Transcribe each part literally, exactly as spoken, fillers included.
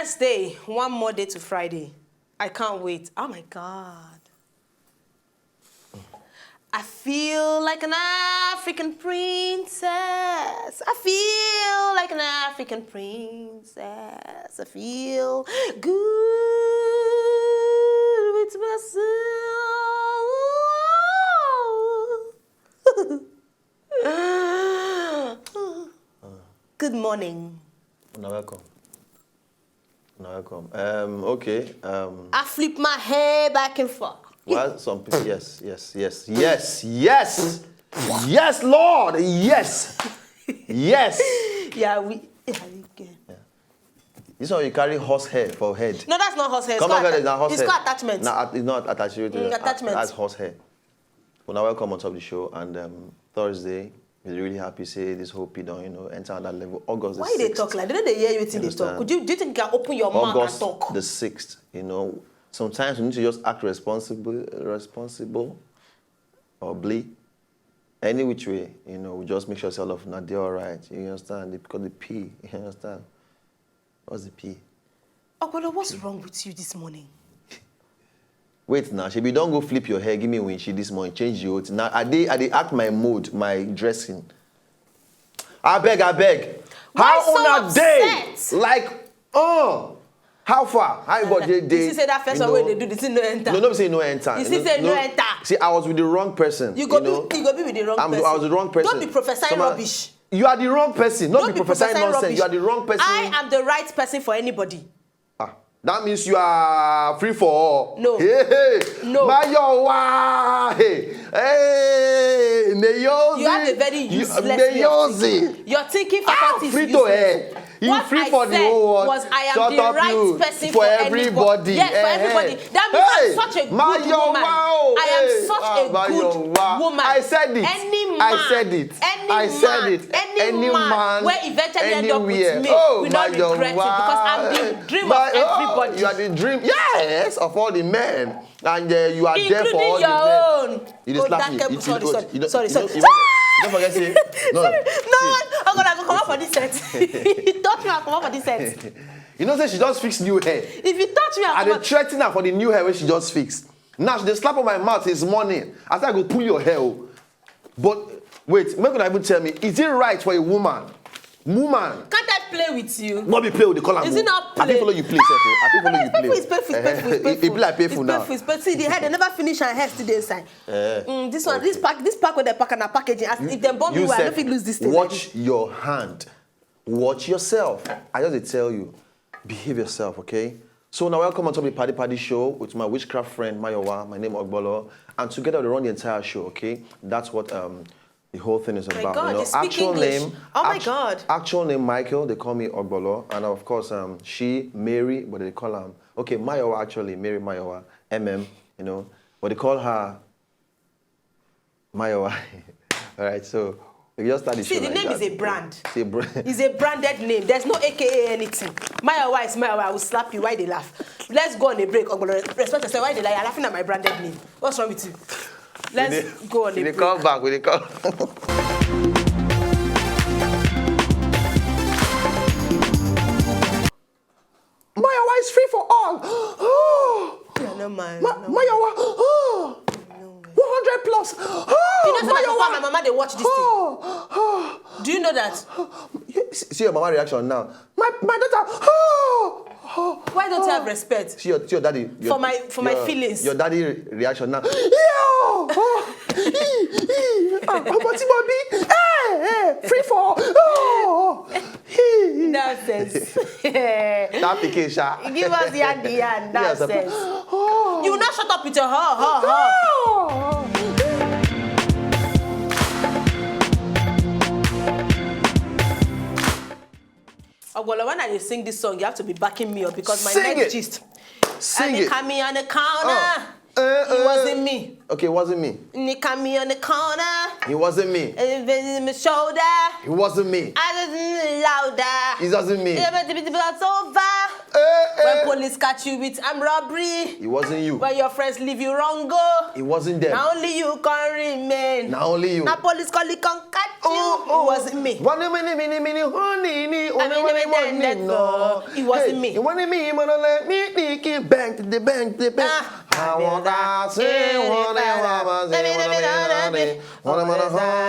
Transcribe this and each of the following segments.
Thursday, one more day to Friday. I can't wait. Oh my God. I feel like an African princess. I feel like an African princess. I feel good with myself. Good morning. Una welcome. Una welcome. Um, okay. Um, I flip my hair back and forth. Well, some people, yes, yes, yes, yes, yes, yes, Lord, yes, yes. Yeah, we. Yeah, we can. This one you carry horse hair for head. No, that's not horse hair. It's Come called back, atta- na horse it's hair. called attachment. Nah, it's not attached to it. Mm, attachment. That's horse hair. Una welcome on top of the show, and um, Thursday, we're really happy say this whole P don, you know, enter on that level. August Why the they sixth. Talk like that? Don't they hear you? Thing they talk. Understand. Could you do you think you can open your mouth and August talk? The sixth, you know, sometimes we need to just act responsible, responsible, or bli, any which way, you know, we just make sure say all of una dey all right. You understand? Because the P, you understand? What's the P? Ogbolo, what's wrong with you this morning? Wait now, shebi you don go flip your hair, give me winchi this morning, change your own. Now I dey, I dey act my mode, my dressing. I beg, I beg. Why How so una dey? Upset? Like, oh, how far? How you go dey? You see say that first you one wey know, they do the thing no enter. No, no, be say no enter. You see say no enter. See, I was with the wrong person. You go know? be you go be with the wrong I'm, person. I was the wrong person. Don't be prophesying Someone- rubbish. You are the wrong person. Not Don't be be prophesying prophesying nonsense. Rubbish. You are the wrong person. I am the right person for anybody. Ah, that means you are free for all. No. Hey, hey. No. Mayowa. Hey. Hey. Neyozi. You have a very useless way of Neyozi. thinking. Your thinking Ah, faculty is free to useless. air. You What free I for the said whole world. Was I am Shut the up, right you. person For for, everybody. Yes, for Eh, everybody. eh. That means Hey, I'm such a good Mayowa, woman. oh, I am hey. such Ah, a good Mayowa. Woman. I said it. Any I man, said it. Any I said man, it. Any, Any man, man, where eventually end up with anywhere. me, Oh, will not Mayowa. regret it because I'm the dream My- of oh, everybody. You are the dream. Yes, of all the men. And uh, you are there for Including all your the men. own. You dey Oh, slap that me. Kevin, You- sorry, you- sorry, you don't- sorry, you sorry. don't- you don't- you don't forget say no. No, See, I'm gonna come out for this set. You touch me, I'll come out for this set. You know say she just fix new hair. If you touch me, I'll I come dey out. Threaten her for the new hair wey she just fix. Now she dey slap on my mouth since morning. I say I go pull your hair o. But wait, make una even tell me, is it right for a woman? Woman. Can't I play with you? No be play with the call am. Is it not I fit play? Follow you play sef o. I fit follow you play. It's painful, it's painful, it's painful, it's Eh, painful. e- e be like painful It's now. Painful, it's painful. See, the hair, they never finish and hair still dey inside. Eh, Mm, this one, this pack, this pack with the pack and the packaging. As if they bomb You you, I sef, don't fit lose this thing. Watch your hand. Watch yourself. I just dey tell you, behave yourself, okay? So now welcome on top of the Paddy Paddy show with my witchcraft friend Mayowa. My name is Ogbolo, and together we run the entire show, okay? That's what um the whole thing is My about. God, you know, you speak actual English. Name, Oh my act- God. Actual name Michael. They call me Ogbolo, and of course um she Mary, but they call her okay Mayowa actually Mary Mayowa M M. You know, but they call her Mayowa. All right, so we just start the See, show the like name that. Is a brand. It's a brand. It's a branded name. There's no A K A anything. Mayowa is Mayowa. I will slap you. Why they laugh? Let's go on a break. Ogbolo, respect yourself. Why they lie? You're laughing at my branded name. What's wrong with you? Let's go on a We dey break. Come back. We dey come. Mayowa is free for all. Oh, Yeah, no man. Ma- No. Mayowa. Oh, one hundred plus. Oh, You know, say my Mayowa. papa and my mama, they watch this thing. Oh, oh. Do you know that? You see, see your mama reaction now. My my daughter. Oh, oh, Why don't you oh. have respect? See your, see your daddy. Your, For my- for my your, feelings. Your daddy re- reaction now. Yo, oh, ee, ee, ah, ọmọ tí mo bí. Hey, hey, free for. Oh, ee. Nonsense. That pikin sha. Give us yandi yan. Yes, Nonsense. Oh. You not shut up with your ha ha ha. Oh. Ogbolo, when I dey sing this song, you have to be backing me up because my Sing next it. Gist. Sing And it. They call me on the corner. Uh. It wasn't me. Okay, it wasn't me. Nika me on the corner. It wasn't me. It was in my shoulder. It wasn't me. I was louder. It wasn't me. It's over. Eh, eh. When police catch you with armed robbery. It wasn't you. When your friends leave you wrong go. It wasn't them. Now only you can remain. Now only you. Now police call you come catch you. Oh, It wasn't me. One minute, minute, minute, honey, ni, I mean, never done that, no. It wasn't me. One minute, man, let me think it, bang, the bang, the bang. Ah, I want to say, one minute, one minute, one minute, one minute,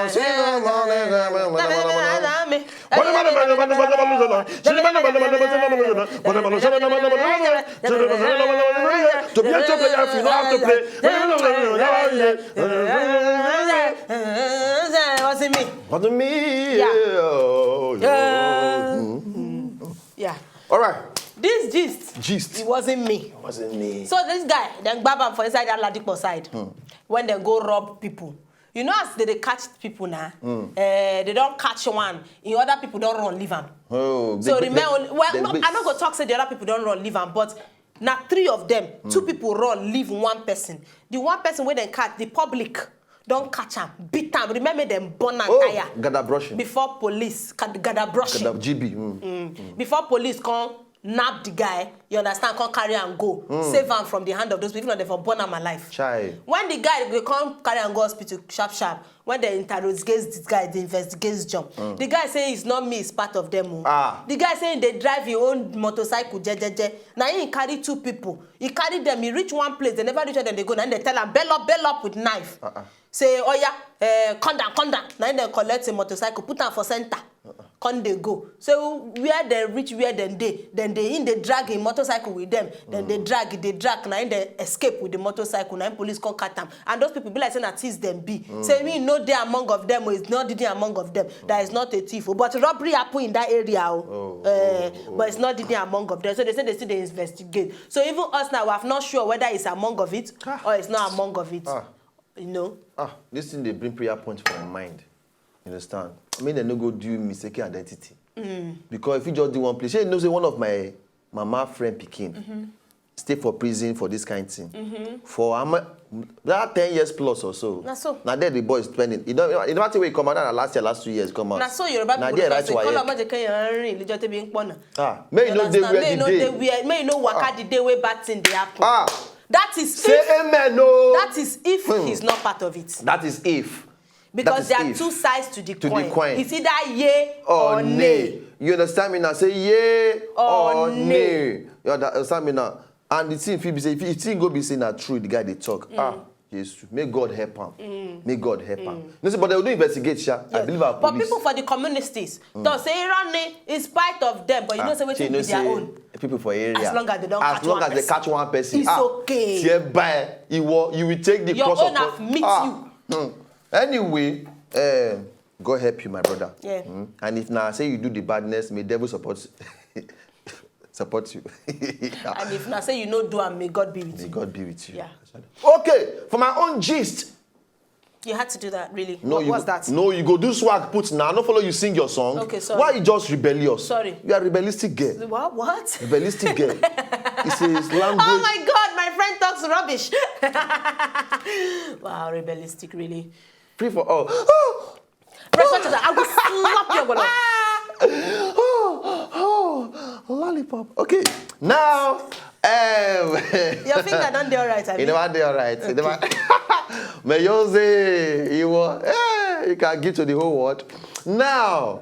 It wasn't me. What do me? Yeah. Yeah. Yeah. Yeah. Yeah. All right. This gist, Gist. It wasn't me. Wasn't me. So this guy, then gbab am for inside that Ladipo side. When they go rob people. You know as they, they catch people now, eh, they don't catch one. In other people don't run leave am. Oh, So they- remain they- only, well, they no, wait. I no go talk say the other people don't run leave am, but na three of them, two people run leave one person. The one person wey dem catch, the public don catch am, beat am. Remember dem burn am Oh, tire gather brushing. Before police, gather brushing. Gather G B. Mm. Before police come nab the guy, you understand, come carry am go, save am from the hand of those people, if not dem for burn am alive. Chai. When the guy dey come carry am go hospital sharp sharp, when dem interrogate this guy, dey investigate John, the guy say it's not me, it's part of them o. Ah. The guy say he dey drive him own motorcycle jejeje, na him carry two people, he carry them, he reach one place, they never reach where dem dey go, na him dem tell am, "Bail up, bail up," with knife. Say, "Oya, eh, come down, come down." Na him dem collect him motorcycle, put am for center. Come dey go. So where dem reach, where dem dey, then they in dey drag him motorcycle with them. Then they drag, they drag, na him dem escape with the motorcycle. Na him police come catch am. And those people be like say na thieves dem be. Say me no dey among of them, o, it's not did among of them. That is not a thief, o. But robbery happen in that area, o. Oh, Eh, oh, oh. But it's not did among of them. So they say they still dey investigate. So even us now, we are not sure whether it's among of it Ah. or it's not among of it. Ah. You know? Ah, this thing dey bring prayer point for my mind. You understand? I mean, they no go do mistaken identity. Because if you just do one place, you know, say one of my mama friend pikin stay for prison for this kind thing for how much, that ten years plus or so. Na so. Na there the boy is spending. You don't, you don't have to wait come out. Na last year, last two years come out. Na so Yoruba Na people there dey write talk say, waec. "Kọ́lọ̀ má jẹ́ kéèyàn rìn lọ́jọ́ tẹ́bi ń pọ̀nà." Ah, may you no dey Understand? where May you the no day. dey where, may you no waka the day wey bad thing dey happen. Ah, That is say if, amen, no. That is if Hmm. He's not part of it. That is if. Because That there is are if. Two sides to the To the coin. coin. It's either yay Or or nay. nay. You understand me now? Say yay Or or nay. nay. You understand me now? And the thing fit be say, if the thing go be say na true, the guy dey talk. Ah, Jesus, may God help am. May God help am. No, say, but they will do investigate, sha. I Yes. believe our But police. People for the communities talk say irọ́ ni, in spite of them, but you know Ah, say wetin shey you know be their say own. People for area. As long as they don't As catch long one as they person. Catch one person. It's Ah, okay. Tiẹ̀ báyìí, ìwọ, you will take the Your cross own of have meet Ah, hmm. Anyway, um, God help you, my brother. Yeah. Mm. And if na say you do the badness, may devil support support you. And if na say you no do am, may God be with May you. God be with you. Yeah. Okay, for my own gist. You had to do that, really. No, What you, was that? No, you go do swag put now. I no follow you sing your song. Okay, sorry. Why you just rebellious? Sorry. You are rebellistic girl. What? What? Rebellistic girl. It's a language. Oh my God, my friend talks rubbish. Wow, rebellistic, really. Free for all. Respect that. I will slap your wallet. Oh, oh, lollipop. Okay, now, um, Your finger don't dey alright, You abi? Never dey alright. You never. Meyonze, you were, eh, you can give to the whole world. Now,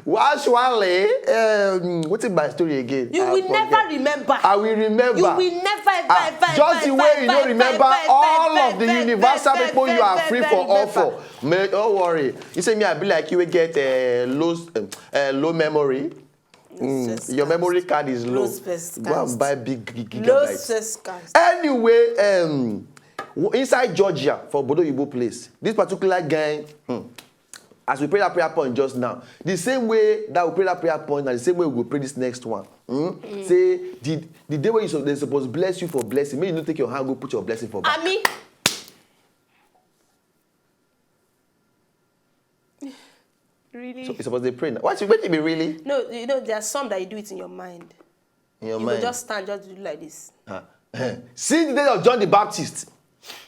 Washwale, um, what is my story again? You I will forget. Never remember. I will remember. You will never, ever, Ah, ever, just ever, the way you ever, don't remember ever, all ever, of the ever, universal ever, people you ever, are free ever for all remember. for. May, don't worry. You say me, I be like you will get a low, uh, low memory. Mm, your memory card is low. Low space Go and card. Buy big gi- Low gigabytes. space card. Anyway, um, w- inside Georgia for Bodo Yibo place, this particular guy, hmm, as we pray that prayer point just now, the same way that we pray that prayer point, and the same way we go pray this next one. Hmm? Say the the day when you so they supposed bless you for blessing, may you not take your hand go put your blessing for back. Ami. Really? So it's supposed to pray now. What you wait me really? No, you know there are some that you do it in your mind. In your You mind. Will just stand, just do like this. Ah. Since the day of John the Baptist,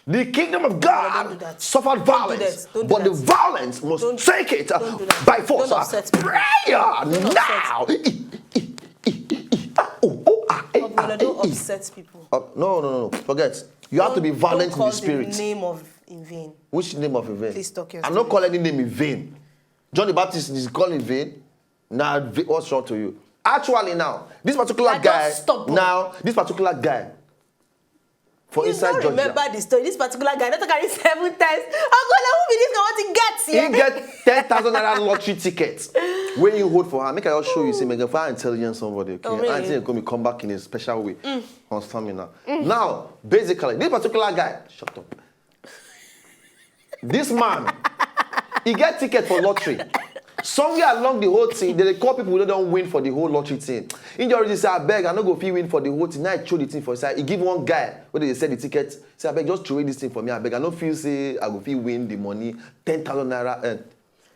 the kingdom of God do that. Suffered violence, that. Don't do but the that. violence must Don't- take it uh, don't do that. by force. Don't uh, upset people. Prayer Don't upset. Now. I, I, I, I, I, ah, oh, oh, ah, eh, ah, Ogbole, don't eh, eh. Upset people. Uh, no, no, no, no. Forget. You have to be Don't- violent don't in call the spirit. The name of in vain. Which name of event? Please talk your I no story. Call any name in vain. John the Baptist is calling vain. Now, vi- what's wrong to you? Actually, now this particular I don't guy. Stop. Now this particular guy. For You inside don't Georgia. Remember the story. This particular guy, not carry seven times. Ogbole, who be this guy? What he gets He here? Get ten thousand naira lottery ticket. Where you hold for her? Make I just show you. See, Megan, fire intelligence somebody. Okay, Oh, really? Auntie going to come back in a special way on stamina. Now, basically, this particular guy, shut up. This man, he get ticket for lottery. Somewhere along the whole thing, they dey call people wey don win for the whole lottery thing. He just say, "Abeg, I no go fit win for the whole thing." Now I throw the thing for inside. He give one guy wey dey sell the ticket. Say, "Abeg, just throw this thing for me. Abeg, I no feel say I go fit win the money, ten thousand naira, eh,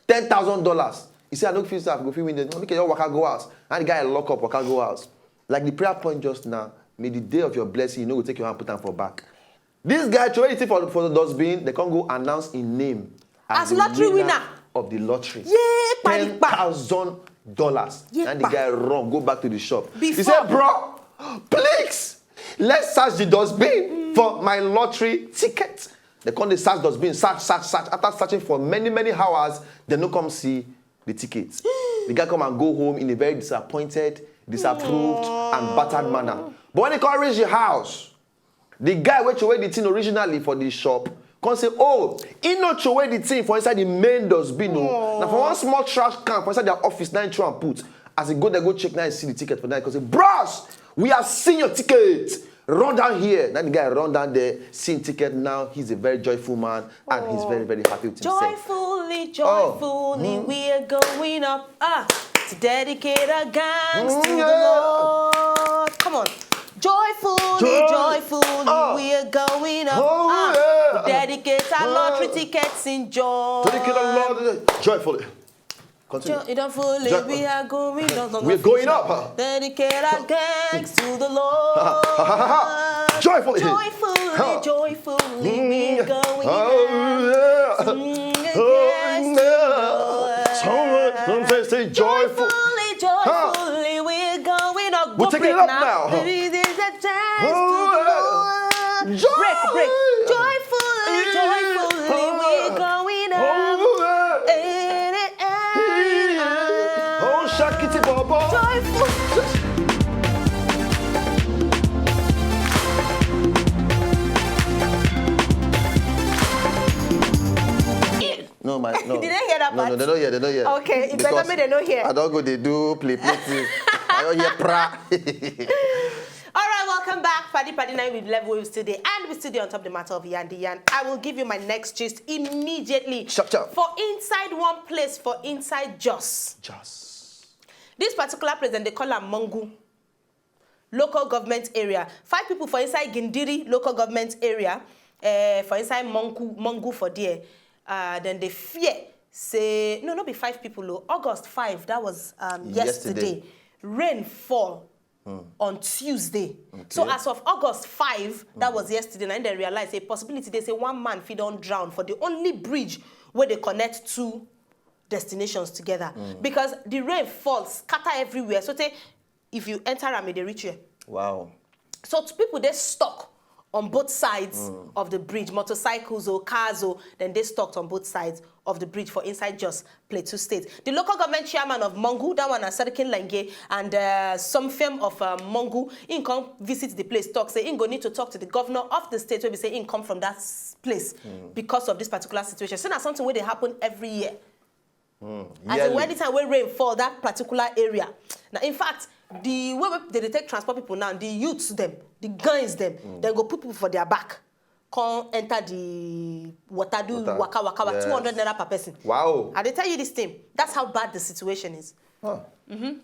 ten thousand dollars." He say, "I no feel say I go fit win the, make you just waka go house." And the guy lock up, waka go house. Like the prayer point just now, may the day of your blessing, you no go take your hand put am for back. This guy throw anything for, for the dustbin, they can't go announce his name As lottery winner. Of the lottery. Yeah, paripa. Ten thousand dollars. Yeah, And the pa. Guy run, go back to the shop. He Before- said, "Bro, please, let's search the dustbin for my lottery ticket." They come, they search dustbin, search, search, search. After searching for many, many hours, they no come see the ticket. The guy come and go home in a very disappointed, disapproved, and battered manner. But when he come reach the house, the guy wey throway the thing originally for the shop come say, "Oh, he no throway the thing for inside the main dustbin. Oh, now for one small trash can for inside their office, now he throw and put." As he go there, go check, now he see the ticket for that. He come say, "Bros, we have seen your ticket." Run down here. Now the guy run down there, see him ticket. Now he's a very joyful man and he's very, very happy with himself. Joyfully, joyfully, we are going up. Ah, to dedicate our gangs to Mm, the yeah. Lord. Come on. Joyfully, Joy- joyfully, Ah. we are going up. Oh, Ah, yeah. We dedicate our Ah. lottery tickets in joy. Dedicate our Lord joyfully. Continue. Jo- you don't fool it, Joy- we are going down. We're going up, huh? Dedicate our gangs to the Lord. Ha, ha, ha, ha. Joyfully. Joyfully, Huh. joyfully, we're going Oh, up. yeah. Mm, Oh, yes, yeah. Lord. Someone, someone say, say joyful. Joyfully, joyfully, we're going up. We're Go taking break it up now. now. There is a dance Oh, to the Lord. yeah. Joy. Break, break. Joyfully, Yeah. joyfully, we're going up. Oh, yeah. Eh, eh, eh, eh. Oh, shakiti baba. Joyful. No, my no. Did they hear that No, part? No, they don't hear. They don't hear. Okay, it better Because me they don't hear. I don't go. They do play play thing. I don't hear pra. All right, welcome back. Paddy Paddy nine with Level Waves today. And we still dey on top the matter of Yan the Yan. I will give you my next gist immediately. Sharp, sharp. For inside one place, for inside Jos. Just. This particular place, dem dey call am Mongu. Local government area. Five people for inside Gindiri local government area, uh, for inside Mongu, Mongu for there. Uh, then they fear say, no, not be five people. Oh. August five, that was um, yesterday. Yesterday. Rain fall on Tuesday. So as of August five, that was yesterday, and then they realize a possibility they say one man fit don drown for the only bridge where they connect two destinations together. Because the rain fall, scatter everywhere. So say, if you enter am, e dey reach here. Wow. So t- people dey stuck on both sides of the bridge, motorcycles or cars or then they stuck on both sides of the bridge for inside Jos Plateau State. The local government chairman of Mongu, that one na Sarkin Lange, and uh, some firm of uh, Mongu, in come visit the place, talk say in go need to talk to the governor of the state, where we say in come from that s- place because of this particular situation. So na something where they happen every year. As in, Yearly. When the time when rain fall that particular area. Now, in fact, the way wey they dey take transport people now, the youths them, the guys them, they go put people for their back, come enter the water, do Water. waka waka, Yes. two hundred naira per person. Wow. I dey tell you this thing. That's how bad the situation is. Huh.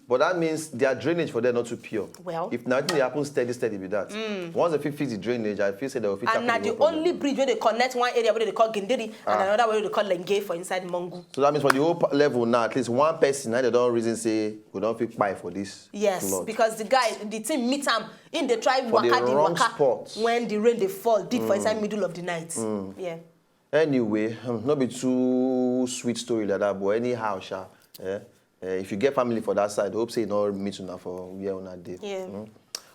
But that means their drainage for there not too pure. Well. If nothing dey happen steady, steady be that. Once they fit fix the drainage, I feel say they will fit And na tackle the whole problem. Only bridge wey dey connect one area wey dey call Gindiri and another way wey dey call Lenge for inside Mongu. So that means for the whole pa- level now, at least one person now they don reason say we don fit kpai for this Yes, flood. Because the guy, the thing meet am, him dey try For the waka the wrong waka spot. When the rain dey fall deep for inside middle of the night. Yeah. Anyway, um, no be too sweet story like that, but anyhow, sha, eh, eh, if you get family for that side, hope say you no meet una for where una dey. Yeah.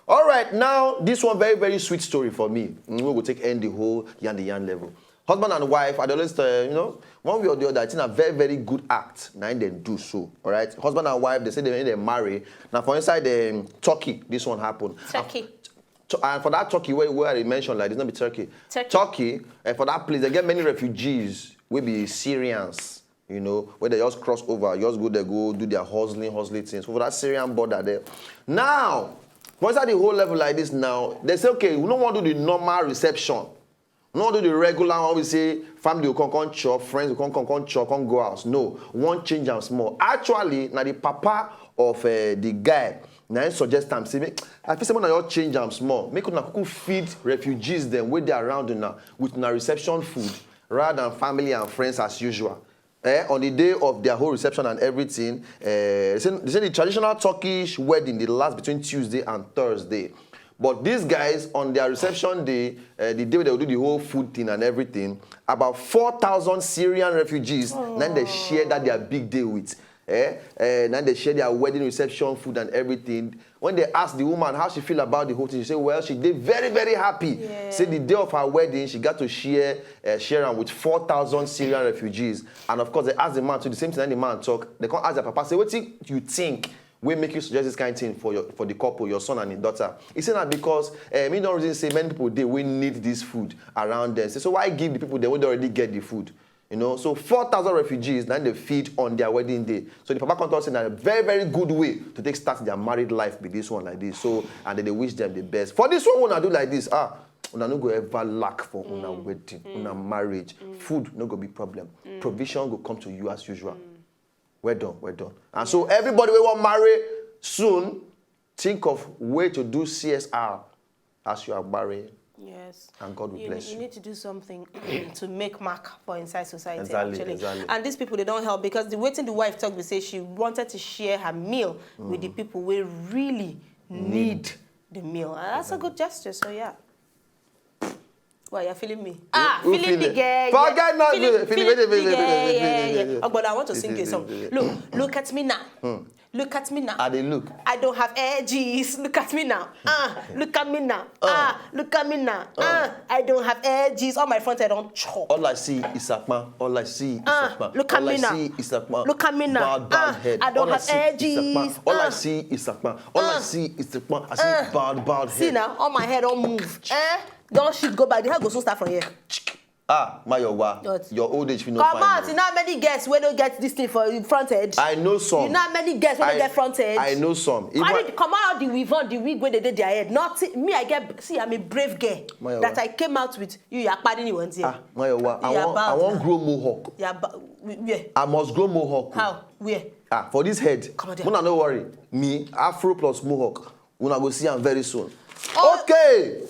All right, now this one very very sweet story for me. Mm, we go take end the whole yan the yan level. Husband and wife, I dey always tell you, you know, one way or the other, I think a very very good act. Now they do so, all right. Husband and wife, they say they they marry. Now for inside um, Turkey, this one happened. Turkey. To, and for that Turkey where, where I mentioned, like, it's not be Turkey. Turkey. Turkey, and for that place, they get many refugees, will be Syrians, you know, where they just cross over, just go there, go do their hustling, hustling things. For that Syrian border there. Now, once at the whole level like this now, they say, okay, we don't want to do the normal reception. We don't do the regular one. We say family will come, come chop, friends will come, come, come chop, come go house. No, one change am small. Actually, now the papa of uh, the guy, now he suggest am say, make, I feel say make una just change am small. Make una kuku feed refugees them where they around now with una reception food rather than family and friends as usual. Eh, on the day of their whole reception and everything, eh, they, say, they say the traditional Turkish wedding dey last between Tuesday and Thursday. But these guys on their reception day, uh, the day they will do the whole food thing and everything, about four thousand Syrian refugees, now they share that their big day with. Eh? Eh, now they share their wedding reception food and everything. When they ask the woman how she feel about the whole thing, she say, well, she did very, very happy. Yeah. Say the day of her wedding, she got to share uh, share am with four thousand Syrian refugees. And of course, they ask the man to the same thing that the man talk. They come ask their papa, say, what do you think will make you suggest this kind of thing for your for the couple, your son and his daughter? He said that because um, he don't reason say many people they will need this food around them. Say, so why give the people they would already get the food? You know, so four thousand refugees now they feed on their wedding day. So the papa come talk say na a very, very good way to take start their married life with this one like this. So and then they wish them the best. For this one, when I do like this, ah, una no go ever lack for una wedding, una marriage. Food no go be problem. Provision go come to you as usual. Well done, well done. And so everybody we want marry soon, think of way to do C S R as you are marrying. Yes. And God will you, bless you you. Need to do something to make mark for inside society. Exactly, actually. Exactly. And these people they don't help because the waiting the wife talk be say she wanted to share her meal with the people who really need the meal. And that's a good gesture. So yeah. Why you're feeling me? Ah, Who feeling feel big, it? yeah, Forget yeah. not Feeling- feeling, feeling, feeling feeling, big, feeling, yeah, feeling, yeah, feeling, yeah. feeling. Oh, but I want to sing a song. Look, look at me now. Look at me now. I dey look. I don't have edges. Look at me now. Ah, look at me now. Ah, look at me now. Ah, I don't have edges. All my front head on chop. All I see is Sakma. All I see is Ah, Sakma. look at All me I now. see is Sakma. Look at me now. Bad, bad Ah, head. I don't All have I see is Sakma. edges. All I Ah. See is Sakma. All I Ah. See is Sakma. I see Ah. bad, bad See head. Now, all my head don't move. Eh? Don't shit go back. The hair go soon start from here. Ah, Mayowa, What? Your old age, you know, Come fine, out. bro. You know how many girls wey no get this thing for front head? I know some. You know how many girls wey no I- get front head? I know some. Even Carry the, come out the weave on the wig wey dey dey their head. Not me. I get see. I'm a brave girl Mayowa. that I came out with. You, you are pardon you one day. Ah, Mayowa, I You are want, I bad want now. Grow mohawk. You are ba- where? I must grow mohawk. How? Where? Ah, for this head. Come on there. Una no worry. Me, Afro plus mohawk. Una go see am very soon. Oh. Okay.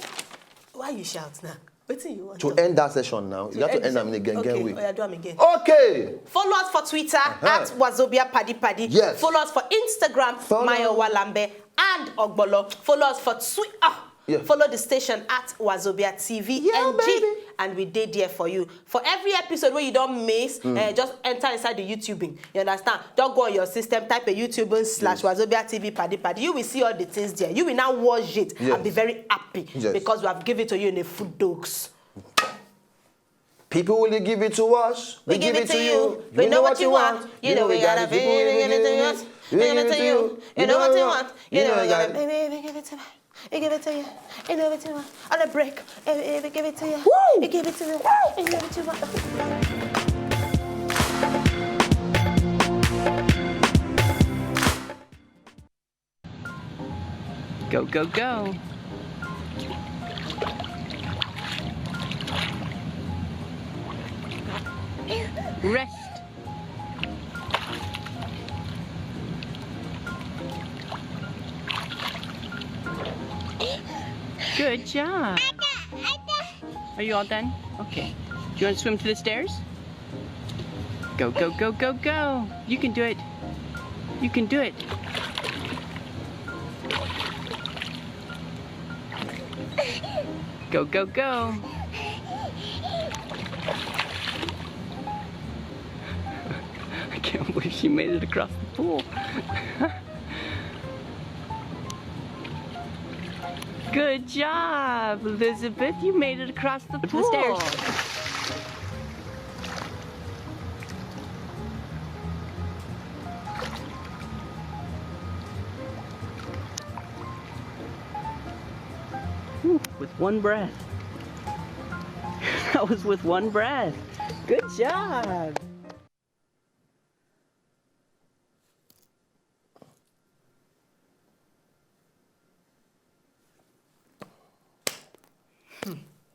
Why you shout now? Wetin you want? To end that session now, you have to end am in a genge Okay, way. Oya, do am again. Okay. Follow us for Twitter Uh-huh. at Wazobia Paddy Paddy. Yes. Follow us for Instagram, Follow. Mayowa Lambe and Ogbolo. Follow us for Twitter. Yeah. Follow the station at Wazobia T V Yeah, N G, baby. And we did there for you. For every episode where you don't miss, uh, just enter inside the YouTubing. You understand? Don't go on your system, type a YouTubing slash Wazobia T V Paddy Paddy. You will see all the things there. You will now watch it Yes. and be very happy Yes. because we have given it to you in a food dogs. People will give it to us. We, give it to you. We know what you want. You know we gotta give it to you. We give it to you. You know what you want. You know we gotta. Baby, we give it to me. We give it to you. You know what you want. On a break. Eh, eh, we give it to you. Woo! We give it to you. You know what you want. Go, go, go. Rest. Good job. Are you all done? Okay. Do you want to swim to the stairs? Go, go, go, go, go. You can do it. You can do it. Go, go, go. I can't believe she made it across the pool. Good job, Elizabeth. You made it across the pool. The stairs. Ooh, with one breath. That was with one breath. Good job.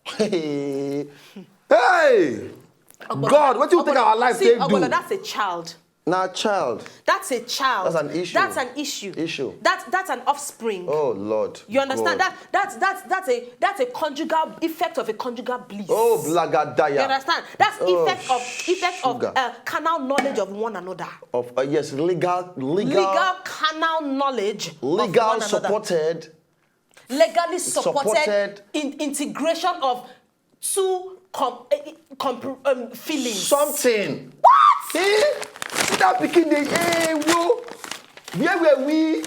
Hey! Hey! God, what do you think our life see, take do? That's a child. Now, child. That's a child. That's an issue. That's an issue. Issue. That's that's an offspring. Oh Lord. You understand God. That that's that's that's a that's a conjugal effect of a conjugal bliss. Oh, blagadaya. You understand? That's Oh, effect of effect of sugar. Uh, carnal knowledge of one another. Of uh, yes, legal, legal, Legal carnal knowledge. Of legal one another. Supported. Legally supported, Supported. In, integration of two com, eh, eh, compr- um, feelings. Something. What? Eh? See that pikin dey eh wo. Where were we?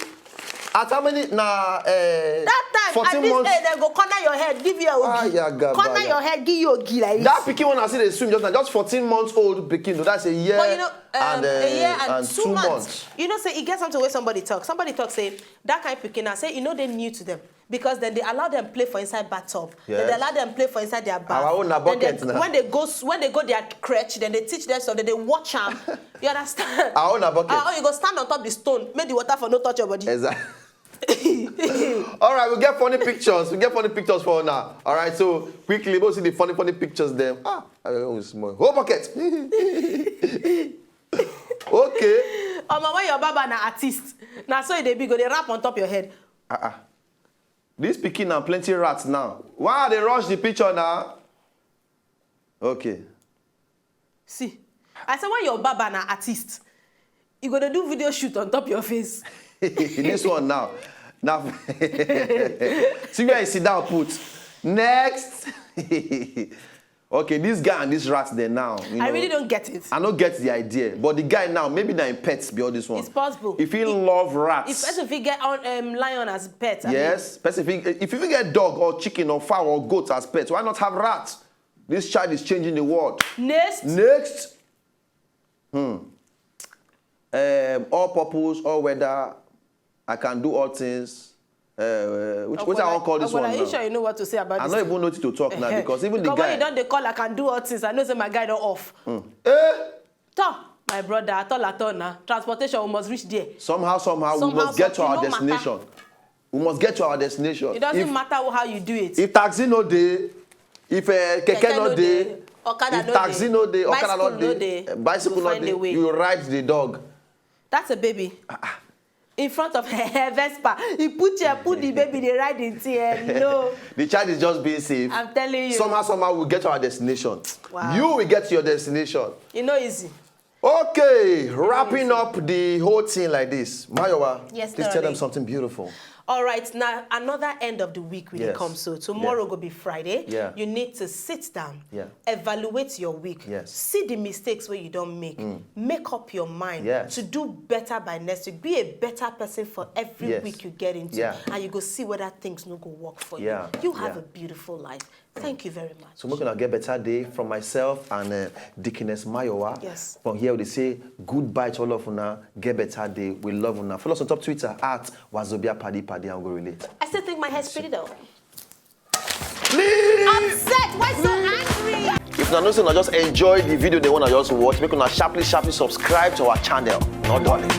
At how many na uh, That time, at fourteen this months. Age, dem go corner your head, give you a Ah, ogi. yeah, God, Corner yeah. Your head, give you ogi like this. That pikin one I see dey swim just now, just fourteen months old pikin. So that's a year But you know, um, and, uh, a year and, and two, months. You know, say e get something where somebody talk. Somebody talk say that kind of pikin, I say you know they new to them because then they allow them play for inside bathtub. Then they Yes. Allow them play for inside their bath. Our own na Then they- bucket now. When they go, s- when they go their crutch, then they teach them so that they watch am. You understand? Our own na bucket. Ah, oh, you go stand on top the stone, make the water for no touch your body. Exactly. All right, we get funny pictures. We get funny pictures for now. All right, so quickly, we'll see the funny, funny pictures. Them ah, I don't know, small whole bucket. Okay. Omo, when your baba na artist, na so e dey be, go dey rap on top your head. Ah ah. This pikin na plenty rats now. Why they rush the picture now? Okay. See, I say when your baba na artist, you go dey do video shoot on top your face. This one now. Now, see where I sit down put. Next. Okay, this guy and this rat there now. You I know, really don't get it. I don't get the idea, but the guy now maybe na him pets be all this one. It's possible. If he love rats. If person fit get on um, lion as pet. I mean, Yes, person if he, if he get dog or chicken or fowl or goat as pets, why not have rat? This child is changing the world. Next. Next. Hmm. Um, all purpose, all weather, I can do all things. Uh, which, which I wan call this one Are you now? Sure you know what to say about I this? No even know what to talk now because even the Because when you guy. Don dey call, I can do all things. I know say my guy don off. Eh? Tor, my brother, at all at all na transportation we must reach there. Somehow, somehow, we Somehow, must get to something, our no matter. Destination. We must get to our destination. It doesn't If- matter how you do it. If taxi no dey, if uh, keke Keke no no dey, dey, okada if no taxi dey, no dey, okada bicycle no no dey, dey, eh, bicycle you no find dey, a way. You ride the dog. That's a baby. In front of her Vespa, he put here, put the baby, they ride in tear. No, The child is just being safe. I'm telling you. Somehow, somehow, we'll get to our destination. Wow. You will get to your destination. E no easy. Okay, wrapping up the whole thing like this. Mayowa, Yes, please tell them darling. Something beautiful. All right, now another end of the week we dey Yes. Come so tomorrow Yeah. Go be Friday. Yeah. You need to sit down, Yeah. Evaluate your week, Yes. See the mistakes where you don't make, Make up your mind Yes. To do better by next week. Be a better person for every Yes. Week you get into, Yeah. And you go see whether things no go work for Yeah. You. You have Yeah. A beautiful life. Thank you very much. So make una get better day from myself and uh, Dickiness Mayowa. Yes. From here we dey say goodbye to all of una. Get better day. We love una. Follow us on top Twitter at Wazobia Paddy Paddy and we go relate. I still think my hair's pretty though. Please. Upset? Why so angry? If una know say una just enjoy the video, they wanna just watch. Make una sharply, sharply subscribe to our channel. Not darling.